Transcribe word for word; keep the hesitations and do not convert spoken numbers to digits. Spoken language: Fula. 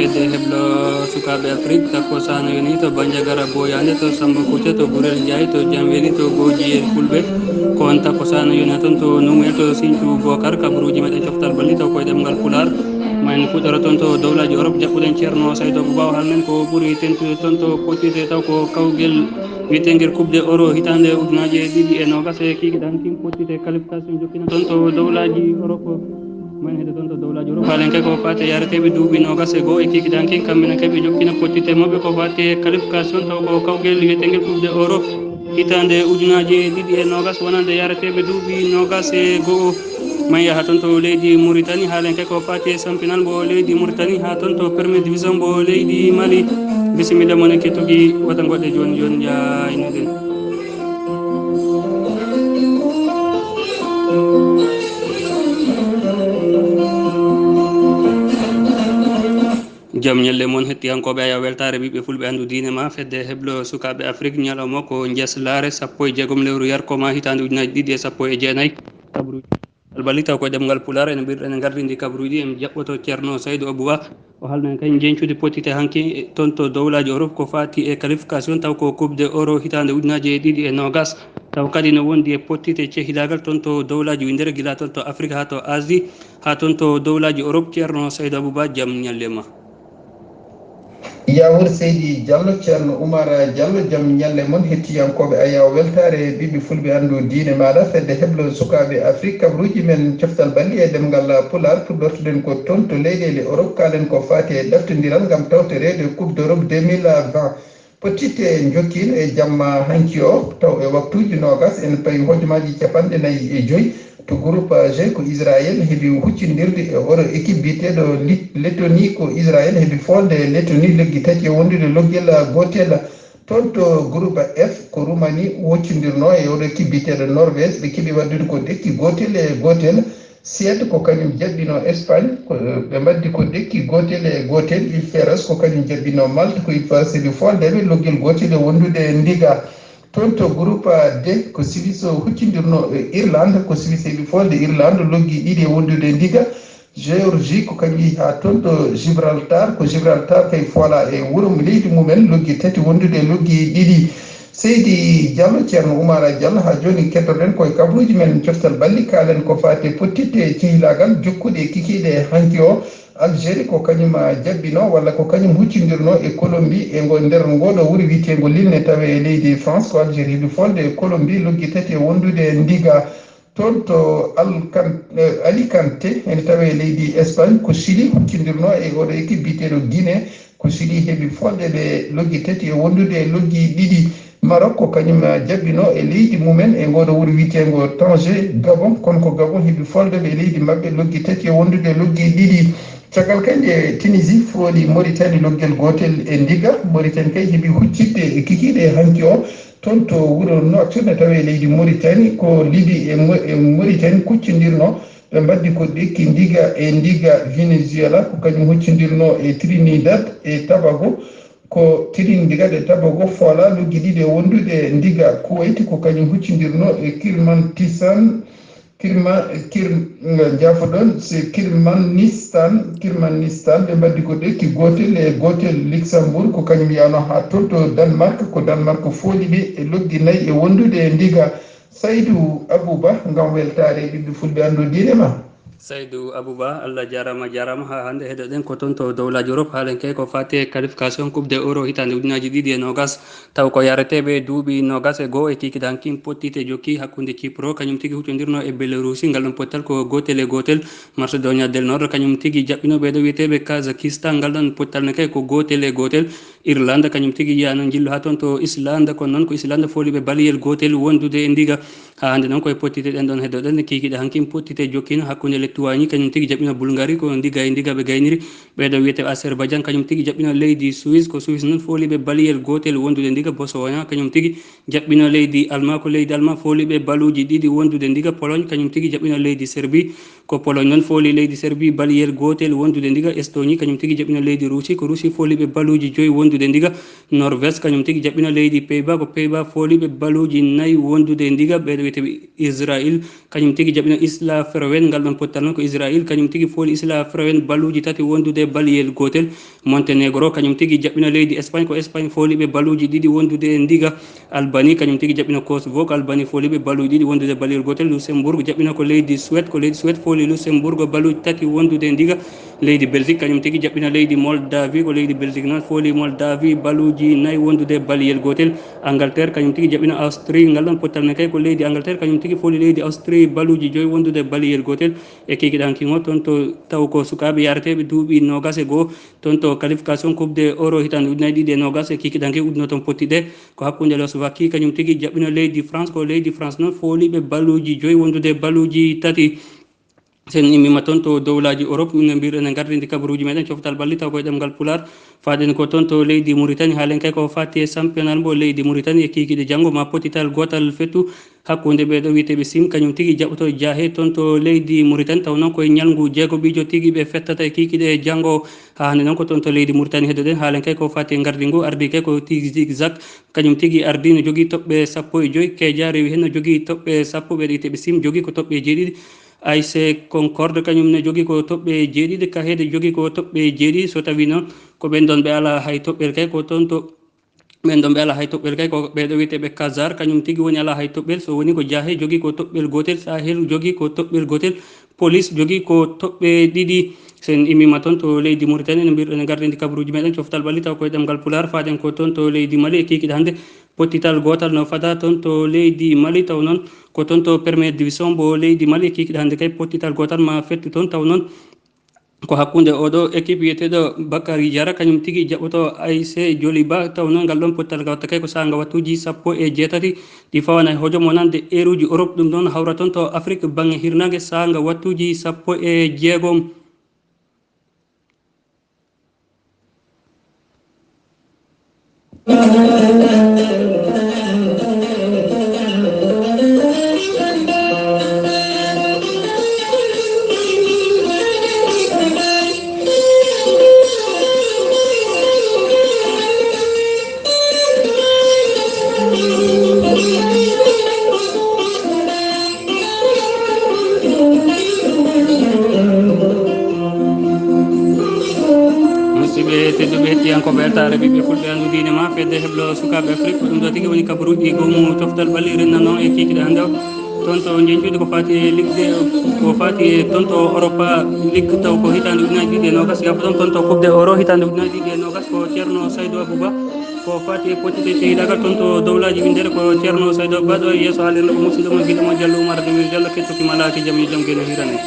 Hedde heblo sukaaɓe Afrik, takko sano yoni to Banjagara Boyande, to Samba Koutia, to Burel Ndiaye, to Jamweli, to Goji e Fulɓe. Ko on takko sano yoni ton to Noumoué, to Sinthiou Bokar, kabaruuji meɗen coftal balli taw koye ɗemngal Pulaar. Ma en fuɗɗoro ton to dowlaaji Europe, jaɓɓuɗen Ceerno Saydo Bouba, o haalnen ko ɓuri tentude ton to pottite taw ko kawgel wiyetengel Coupe de Euro hitaande ujunaaji e ɗiɗi e noogas e kikiɗe hankin pottite qualification jokkina ton to dowlaaji Europe. Ma en heddo ton to dowlaaji Europe. Haalen kay ko fate yareteeɓe duuɓi noogas e goo e kikiɗe hankin kamɓe ne kay ɓe jokkina pottite maɓɓe ko fate qualification taw ko kawgel wiyetengel Coupe de Euro hitaande ujunaaji e ɗiɗi e noogas wonande yareteeɓe duuɓi noogas e goo. Ma en yaha ton to leydi Mauritanie, haalen kay ko fati e sampinal mbo leydi Mauritanie, haa ton to première division mbo leydi Mali. Bisimilla mon e kettugi, wata ngoɗɗe jooni jooni njaaynoɗen. Jam ñalle mon hettiyankooɓe, aya weltaare ɓiɓɓe fulɓe anndu diine ma, fedde heblo sukaaɓe Afrik, ñalawma ko njeslaare sappo e jeegom lewru yarko ma hitaande ujunaaji ɗiɗi e sappo e jeenayi. Kabru Albali taw ko e ɗemngal Pulaar, ene ɓirɗen e ngardindi kabruuji, en jaɓɓoto Ceerno Saydu Abuba. O haalna en kay njeñcude pottite hanki e ton to dowlaaji Europe ko fati e qualification taw ko Coupe de Euro hitaande ujunaaji e ɗiɗi e noogas. Taw kadi no wondi e pottite cehilaagal ton to dowlaaji winndere gila ton to Afrique haa to Asie, haa ton to dowlaaji Europe. Ceerno Saydu Abuba, jam ñalle ma. Yawur Seydi Diallo, Ceerno Oumar Diallo, jam ñalle mon hettiyankooɓe. Aya weltaare ɓiɓɓe fulɓe anndu diine maaɗa, fedde heblo sukaaɓe Afrik, kabruuji men coftal balli e ɗemngal Pulaar, puɗɗortoɗen ko toon to leyɗeele Europe, kaalen ko faati e ɗaftondiral ngam tawtoreede Coupe d'Europe deux mille vingt. Pottitte jokkiino e jamma hanki o, taw e waktuuji noogas en payi hojomaaji capanɗe nayi e joy. To groupe G ko Israël heɓi huccindirde e oɗo équipe biyeteeɗo Li-, Lettonie, ko Israël heɓi foolde Lettonie loggi tati e wondude loggel gootel. Toon to groupe F ko Roumanie huccindirno e oɗo équipe biyeteeɗo Norvège, ɓe keɓi waddude ko ɗekki gootel e gootel. Suède ko kañum jaɓɓino Espagne, ko, ɓe mbaddi ko ɗekki gootel e gootel. Île Faroes ko kañum jaɓɓino Malte, ko Île Faroes heɓi foolde ɓe loggel gootel e wondude ndiga. Toon to groupe D ko Suisse huccindirno e Irlande, ko Suisse heɓi foolde Irlande loggi ɗiɗi e wondude ndiga. Géorgie ko kañum yehi haa toon to Gibraltar, ko Gibraltar kay foola e wuro leydi mumen loggi tati wondude loggi ɗiɗi. Seydi Diallo, Ceerno Oumar Diallo, haa jooni kettoɗen koye kabruuji men coftal balli, kaalen ko faati e pottitte e cehilaagal jokkuɗe kikiiɗe hanki o. Algérie ko kañum jaɓɓino walla ko kañum huccindirno e Colombie e ngo, nder ngoɗo wuro wiyeteengo Lille ne tawe e leydi France. Ko Algérie heɓi foolde e Colombie loggi tati e wondude ndiga. Toon to Alcan-, eh, Alicante ene tawe e leydi Espagne, ko Chili huccindirno e oɗo équipe biyeteeɗo Guinée. Ko Chili heɓi foolde ɓe loggi tati e wondude e loggi ɗiɗi. Maroc ko kañum jaɓɓino e leydi mumen e ngoɗo wuro wiyeteengo Tanger, Gabon, kono ko Gabon heɓi foolde ɓe e leydi maɓɓe loggi tati e wondude e loggi ɗiɗi. Caggal kay nde Tunisie fooli Mauritanie loggel gootel e ndiga, Mauritanie kay heɓi huccitde e kikiiɗe e hanki o. Toon to wuro Nouakchott ne tawe e leydi Mauritanie, ko Libye e Mo-, e Mauritanie kuccindirno. Ɓe mbaddi ko ɗekki ndiga e ndiga. Venezuela ko kañum huccindirno e Trinidad e Tobago. Ko Trinidad e Tobago foola loggi ɗiɗi e wondude ndiga. Kuwait ko kañum huccindirno e Kirmantisan, Kirma-, Kir-, jaafoɗon, se Kirmanistan, Kirmanistan, ɓe mbaddi ko ɗekki gootel e gootel. Luxembourg ko kañum yano haa toon to Danemark, ko Danemark fooli ɓe e loggi nayi e wondude e ndiga. Saydu Abouba, ngam weltaare ɓiɓɓe fulɓe anndu diine ma. Saydu Abouba, Allah jaaraama, jaaraama. Haa hannde heɗoɗen ko toon to dowlaaji Europe, haalen kay ko faati e qualification Coupe de Euro hitaande ujunaaji ɗiɗi e noogas. Taw ko yareteeɓe duuɓi noogas e goo e kikiiɗe hankin pottite jokki hakkunde Cipro, kañum tigi huccondirno e Belarusi. Ngal ɗon pottal ko gootel e gootel. Macedonia del Nord kañum tigi jaɓɓino ɓeeɗo wiyeteeɓe Kazakistan. Ngal ɗon pottal ne kay ko gootel e gootel. Irlande kañum tigi yiyano jillu haa toon to Islande, kono noon ko Islande fooliɓe baliyel gootel wondude e ndiga. Haa hannde noon koye pottite ɗen ɗon heddoɗen, kikiiɗe hankin pottite jokkino hakkunde Lettuwani, kañum tigi jaɓɓino Bulgari, ko ndiga e ndiga ɓe gayniri. Ɓeeɗo wiyete Azerbaijan, kañum tigi jaɓɓino leydi Suisse, ko Suisse noon fooliɓe baliyel gootel wondude ndiga. Bosowona kañum tigi jaɓɓino leydi Alma, ko leydi Alma fooliɓe baluuji ɗiɗi wondude ndiga. Pologne kañum tigi jaɓɓino leydi Serbi, ko Pologne noon fooli leydi Serbi baliyel gootel wondude ndiga. Estonie kañum tigi jaɓɓino leydi Russie, ko Russie fooliɓe baluuji joyi wondude wondude ndiga. Norvège kañum tigi jaɓɓino leydi Pays-Bas, ko Pays-Bas fooliiɓe baluuji nayi wondude ndiga. Ɓeeɗo wiyetee ɓe Israël, kañum tigi jaɓɓino Isla Feroen, ngal ɗon pottal noon ko Israël, kañum tigi fooli Isla Feroen baluuji tati wondude baliyel gootel. Montenegro kañum tigi jaɓɓino leydi Espagne, ko Espagne fooliiɓe baluuji ɗiɗi wondude ndiga. Albanie kañum tigi jaɓɓino Kosovo, ko Albanie fooliiɓe baluuji ɗiɗi wondude baliyel gootel. Luxembourg jaɓɓino ko leydi Suède, ko leydi Suède fooli Luxembourg baluuji tati wondude ndiga. Leydi Belgique kañum tigi jaɓɓino leydi Moldavie, ko leydi Belgique noon fooli Moldavie baluuji nayi wondude baliyel gootel. Angleterre kañum tigi jaɓɓino Austrie, ngal ɗon pottal men kay ko leydi Angleterre kañum tigi fooli leydi Austrie baluuji joyi wondude baliyel gootel. E kikiɗe hanki o, toon to taw ko sukaaɓe yareteeɓe duuɓi noogas e goo, toon to qualification Coupe de Euro hitaande ujunaaji ɗiɗi e noogas, e kikiɗe hanki udduno toon potti ɗe. Ko hakkunde Slovaquie kañum tigi jaɓɓino leydi France, ko leydi France noon fooliiɓe baluuji joyi wondude baluuji tati. Sen immima toon to dowlaaji Europe, min no mbiyruɗen e gardinde kabaruuji meɗen coftal ɓalli taw koye ɗemngal Pulaar. Faaɗen ko toon to leydi Mauritanie, haalen kay ko faati e championnat mbo leydi Mauritanie e kikiɗe janngo ma pottital gootal fettu hakkunde ɓeeɗo wiyeteeɓe sim, kañum tigi jaɓɓoto jaahe toon to leydi Mauritanie, taw noon koye ñalngu jeegoɓiijo tigi ɓe fettata e kikiɗe janngo. Haa hannde noon ko toon to leydi Mauritanie heddoɗen, haalen kay ko faati e ngardingu, ardi kay ko tigi zigzag, kañum tigi ardi no jogii toɓɓe sappo e joyi, Keja rewi heen no jogii toɓɓe sappo, ɓeeɗo wiyeteeɓe sim jogii ko toɓɓe jeeɗiɗi. A S C Concorde kañum ne jogii ko toɓɓe jeeɗiɗi, Kahede jogii ko toɓɓe jeeɗiɗi. So tawii noon ko ɓeen ɗoon ɓe alaa hay toɓɓel kay ko toon to, ɓeen ɗoon ɓe alaa hay toɓɓel kay ko ɓeeɗo wiyeteeɓe Kazar, kañum tigi woni alaa hay toɓɓel. So woni ko Jaahe jogii ko toɓɓel gootel, Sahel jogii ko toɓɓel gootel, Police jogii ko toɓɓe ɗiɗi. So en immiima toon to leydi Mauritanie, no mbiyruɗen e gardinde kabaruuji meɗen coftal ɓalli taw koye ɗemngal Pulaar, faaɗen ko toon to leydi Mali e kikiɗe hannde. Pottital gootal no fada toon to leydi Mali, taw noon ko toon to première division mbo leydi Mali, kikiɗe hannde kay pottital gootal ma fettu toon, taw noon ko hakkunde oɗo équipe wiyeteeɗo Bakary Diarra, kañum tigi jaɓɓoto A S C Djoliba, taw noon ngal ɗon pottal nga watta kay ko saanga wattuuji sappo e jeetati ɗi fawana e hojom wonande eeruuji Europe, ɗum ɗon hawra toon to Afrique baŋŋe hirnaange saanga wattuuji sappo e jeegom. Musidɓe tedduɓe, hettiyankooɓe Eltaare Ɓiɓɓe Fulɓe, Anndu Diine Ma, Fedde Heblo Sukaaɓe Afrik, ko ɗum ɗo tigi woni kabaruuji goomu coftal ɓalli rennanoo e kiikiɗe hannde o. Toon to njeñcuuɗi ko faati e ligde, ko faati e toon to Europa League, taw ko hitaande ujunaaji ɗiɗi e noogas, yaafo ɗon toon to Coupe de Euro hitaande ujunaaji ɗiɗi e noogas, ko Ceerno Saydu Abuba. Ko faati e pottite cehidaagal toon to dowlaaji winndere, ko Ceerno Saydu Abuba ɗo e yeeso haalirde ko musidɗo mon giɗo mon Jallo Umar Demel Jallo, kettoki malaaki jam yo jam geno hirane.